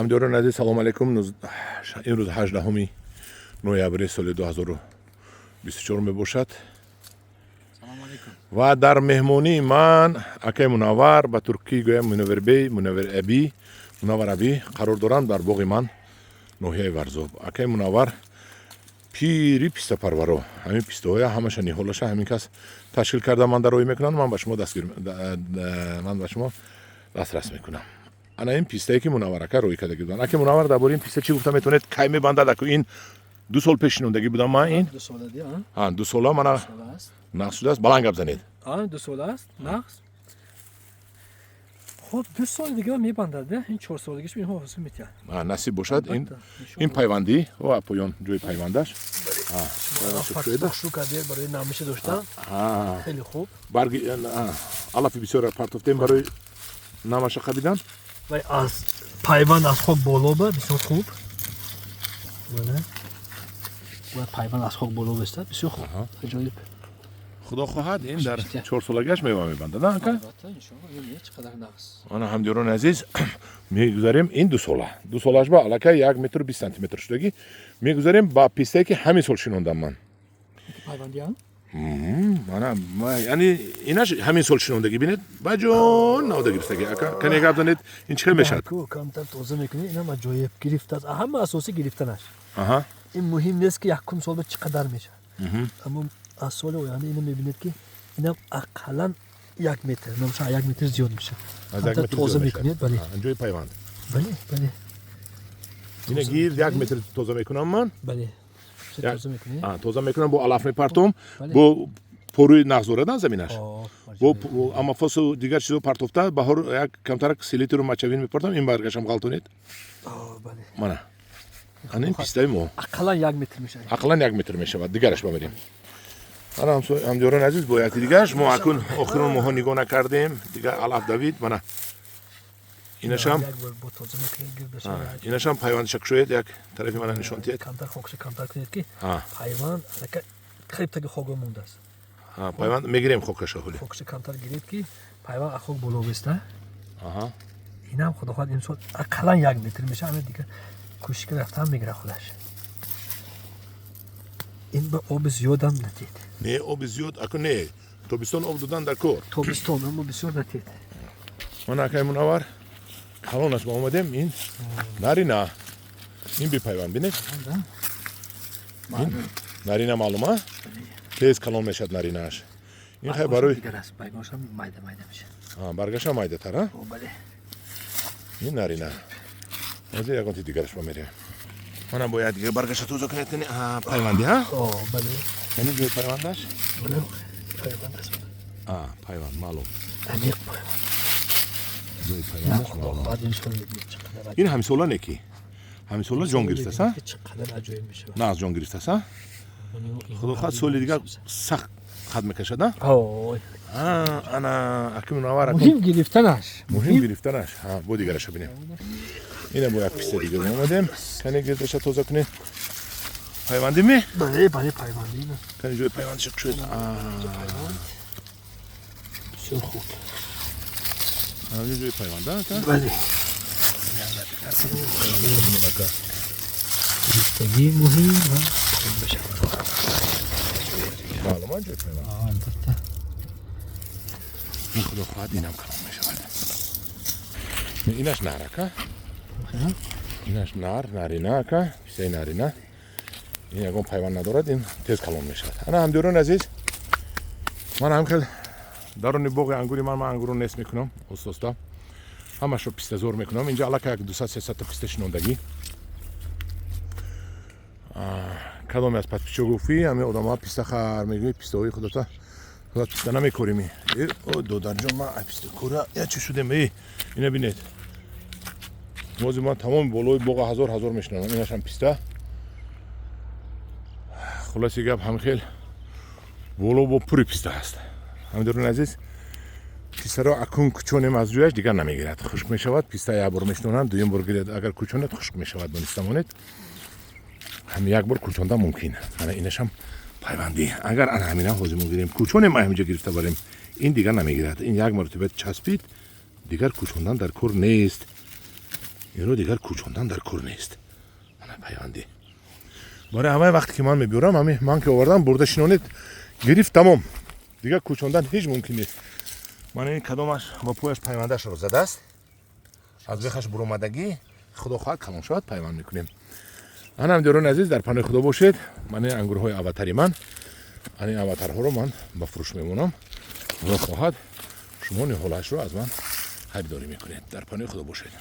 Ҳамдиёрони азиз, салому алайкум. Имрӯз 18 ноябри соли 2024 мебошад. Салом алейкум. Ва дар меҳмонии ман акаи Мунаввар, ба туркӣ гӯям Мунаввар бей, Мунаввар аби, Мунаввар аби қарор доранд дар боғи ман, ноҳияи Варзоб. Акаи Мунаввар пири пистапарваро, ҳамин пистаҳоя ҳамаша, ниҳолаша ҳамин кас ташкил карда, ман дароӣ мекунам, ман ба шумо дастрас мекунам. Ана ин пистае, ки Мунаввар ака роӣ карда буданд. Ака Мунаввар, дар бораи ин писта чӣ гуфта метавонед? Кай мебандад, аку? Ин 2 сол пеш шинондагӣ будам ман ин. 2 сола ди, а? Ҳа, 2 сола мана. 2 сола аст. Нағз шудааст, баланд гап занед. А, 2 сола аст, нағз. Хуб, 2 соли дига мебандад, ин 4 солагиш инҳо ҳосил метиҳад. А, насиб бошад ин. Албатта, иншоаллоҳ. Ин пайвандӣ ва поён ҷои пайвандаш. Шурӯъ кардем барои намиша доштан. Хеле хуб. Барги алафи бисёр партофтем барои намаша қабидан. Вай аз пайванд аз хок боло ба бисёр хуб. Бале. Бояд пайванд аз хок боло бистад, бисёр хуб. Аҷоиб. Худо хоҳад, ин дар 4 солагиаш мева мебандад, а, ака? Албатта, иншоаллоҳ, бибинед, чӣ қадар нағз. Ана, ҳамдиёрони азиз, мегузарем. Ин 2 сола, 2 солааш ба аллакай 1 метру 20 сантиметр шудагӣ. Мегузарем ба пистае, ки ҳамин сол шинондам ман. Пайвандиам? Мана, яъне инаш ҳамин сол шинондагӣ, бинед, ба ҷон навода гирифтагӣ. Ака, кане гап занед, ин чӣ хел мешавад? Ку камтар тоза мекунӣ, инам аҷоиб гирифтааст. Ҳама асосӣ гирифтанаш. Ин муҳим нест, ки якум сол ба чӣ қадар мешавад, аммо аз соли оянда ина мебинед, ки инам ақаллан 1 метр, намоша 1 метр зиёд мешавад. Аз як Камтар метр тоза зиёд мешавад. мекунед, бале. Ҷои пайванд. Бале. Ина гирд 1 метр тоза мекунам ман. Бале, тоза мекунед. Тоза мекунам, бо алаф мепартом. Бале. Бо порӯи нағз дорадан заминаш. Бо аҷоиб. Аммофосу дигар чизо партофта, баҳор як камтарак селитру мочевина мепартом. Ин баргашам ғалтонед. Бале. Мана, ана ин пистаи мо. Ақаллан 1 метр мешавад. Ақаллан 1 метр мешавад. Дигараш бамерем. Ана, ҳамдиёрони азиз, бо яки дигараш мо акун охирон моҳо нигоҳ накардем, дигар алаф давид. Мана, инашам. Як бор бо тоза мекунед гирдаша. Инашам пайвандиша кушоед, як тарафи мана нишон диҳед. Камтар хокша камтар кунед, ки А, пайванд аллакай қариб таги хокро мондааст. А, пайванд мегирем, хокаша ҳоли. Хокша камтар гиред, ки пайванд аз хок боло беста. Инам, худо хоҳад, имсол ақаллан 1 метр мешавад. Ама дигар кӯшиш рафтан мегирад худаш. Ин ба оби зиёдам натед. Не, оби зиёд аку не, тобистон об додан дар кор. Тобистон, аммо бисёр натед. Мана, акай Мунаввар, калонаш ма омадем. Ин нарина, ин бипайванд, бинед. Нарина маълума, тез калон мешавад наринааш. Ин хай барои дигар аст, баргошам майда майда мешавад. А, баргаша майдатар, а? О, бале. Ин нарина. Ҳозир ягонти дигараш ба мерем. Мана, бояд дигар баргаша тоза кунед. Кани, пайванди, а? О, бале. Яъне ҷои пайвандаш. Бале, пайванд аст. А, пайванд маълум. Аниқ пайванд. Ҷои пайвандаш маълум. Баъд иншоалло мебинед, чӣ қадар Ин ҳамисола не, ки ҳамисола ҷон гирифтааст, а? Чӣ қадар аҷоиб мешавад. Нағз ҷон гирифтааст, а? Худо хоҳад, соли дигар сахт қад мекашад, а? Ой. А, ана, аки Мунаввар, акун Муҳим гирифтанаш. Муҳим гирифтанаш. Ҳа, бо дигараша бинем. Ина, бо як писта дигар омадем. Кане, гирдаша тоза кунед. Пайвандӣ ме? Бале, пайвандӣ. Кане, ҷои пайвандиша кушоед. Пайванд бисёр хуб. Ана ҷои пайванда, ака? Бале. Бинем, ака. Гирифтагӣ муҳим ва пайванд мешавад. Маълума ҷои пайванд. Албатта. Ин, худо хоҳад, инам калон мешавад. Инаш нар, ака. Инаш нар, нарина, ака, пистаи нарина. Ин ягон пайванд надорад, ин тез калон мешавад. Ана, ҳамдиёрони азиз, ман ҳам хел даруни боғи ангури ман ангурро нест мекунам, оста-оста ҳамашро пистазор мекунам. Инҷа аллакай як дусад сесадта писта шинондагӣ. Кадоме аз подписчико гуфт, ҳами одамҳо писта хар мегӯи, пистаҳои худата худат писта намекорими. О, додарҷон, ман ай писта кора я чӣ шудем? Э, ина бинед, мози ман тамоми болои боға ҳазор ҳазор мешинонам. Инашам писта. Хулоси гап, ҳамхел боло бо пури писта ҳаст. Ҳамдиёрони азиз, пистаро акун кӯчонем, аз ҷояш дигар намегирад, хушк мешавад. Писта як бор мешинонанд, дуюм бор гирад, агар кӯчонад, хушк мешавад. Дониста монед, ҳами як бор кӯчонда мумкин. Ана, инашам пайвандӣ. Агар ана ҳамина ҳозир мо гирем, кӯчонем, ай ҳаминҷа гирифта барем, ин дигар намегирад. Ин як маротиба часпид, дигар кӯчондан дар кор нест. Инро дигар кӯчондан дар кор нест. Мана пайвандӣ. Барои ҳамаи вақте ки ман мебиёрам, ҳами ман ки овардам, бурда шинонед, гирифт, тамом. Дигар кӯчондан ҳеҷ мумкин нест. Мана ин кадомаш ба пояш пайвандашро задааст. Аз бехаш буромадагӣ, худо хоҳад, калон шавад, пайванд мекунем. Ана, ҳамдиёрони азиз, дар паноҳи Худо бошед. Ман ин ангурҳои аватари ман, ана ин аватарҳоро ман ба фурӯш мемонам. Худо хоҳад, шумо ниҳолашро аз ман харидорӣ мекунед. Дар паноҳи Худо бошед.